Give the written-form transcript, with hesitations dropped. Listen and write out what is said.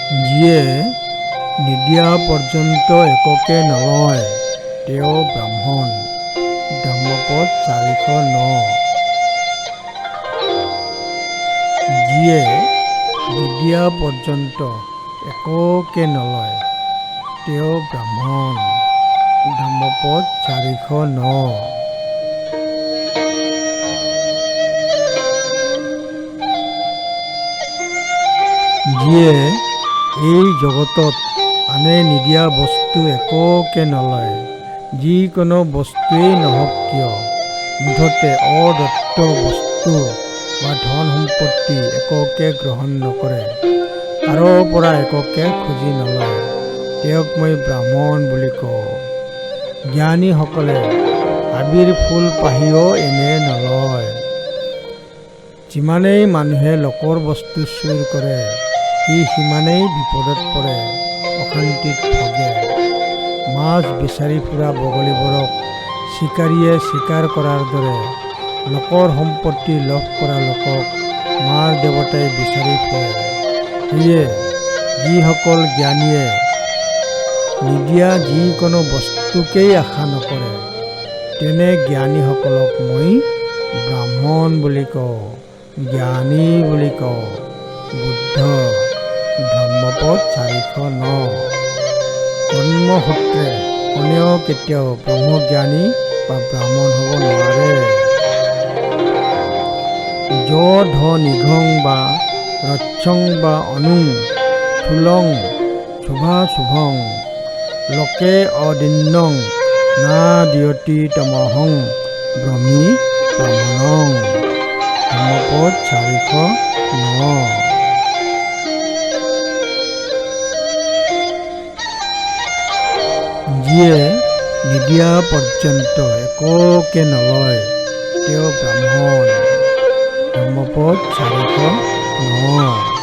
যিয়ে নিদিয়া পৰ্যন্ত একোকে নলয়, তেওঁ ব্ৰাহ্মণ। ধৰ্মপদ 409। যিয়ে নিদিয়া পৰ্যন্ত একোকে নলয়, তেওঁ ব্ৰাহ্মণ। ধৰ্মপদ 409। যিয়ে এই জগতত আনে নিদিয়া বস্তু একোকে নলয়, যিকোনো বস্তুৱেই নহওক কিয়, মুঠতে অদত্ত বস্তু বা ধন সম্পত্তি একোকে গ্ৰহণ নকৰে, কাৰো পৰা একোকে খুজি নলয়, তেওঁক মই ব্ৰাহ্মণ বুলি কওঁ। জ্ঞানীসকলে হাবিৰ ফুল পাহিও এনে নলয়। যিমানেই মানুহে লোকৰ বস্তু চুৰ কৰে, সি সিমানেই বিপদত পৰে, অশান্তিত ভোগে। মাছ বিচাৰি ফুৰা বগলীবোৰক চিকাৰীয়ে চিকাৰ কৰাৰ দৰে লোকৰ সম্পত্তি লভ কৰা লোকক মাৰ দেৱতাই বিচাৰি ফুৰে। সেয়ে যিসকল জ্ঞানীয়ে নিদিয়া যিকোনো বস্তুকেই আশা নকৰে, তেনে জ্ঞানীসকলক মই ব্ৰাহ্মণ বুলি কওঁ, জ্ঞানী বুলি কওঁ। বুদ্ধ, ধৰ্মপদ 409। জন্মসূত্ৰে কোনেও কেতিয়াও ব্ৰহ্মজ্ঞানী বা ব্ৰাহ্মণ হ'ব নোৱাৰে। য ধ নিঘং বা ৰচ্ছং বা অনুং থূলং শুভাশুভং লোকে অদিন্নং না দিয়তি তমহং ব্ৰহ্মী ব্ৰাহ্মণং। ধৰ্মপদ 409। যিয়ে নিদিয়া পৰ্যন্ত একোকে নলয়, তেওঁ ব্ৰাহ্মণ। ধৰ্মপদ 409।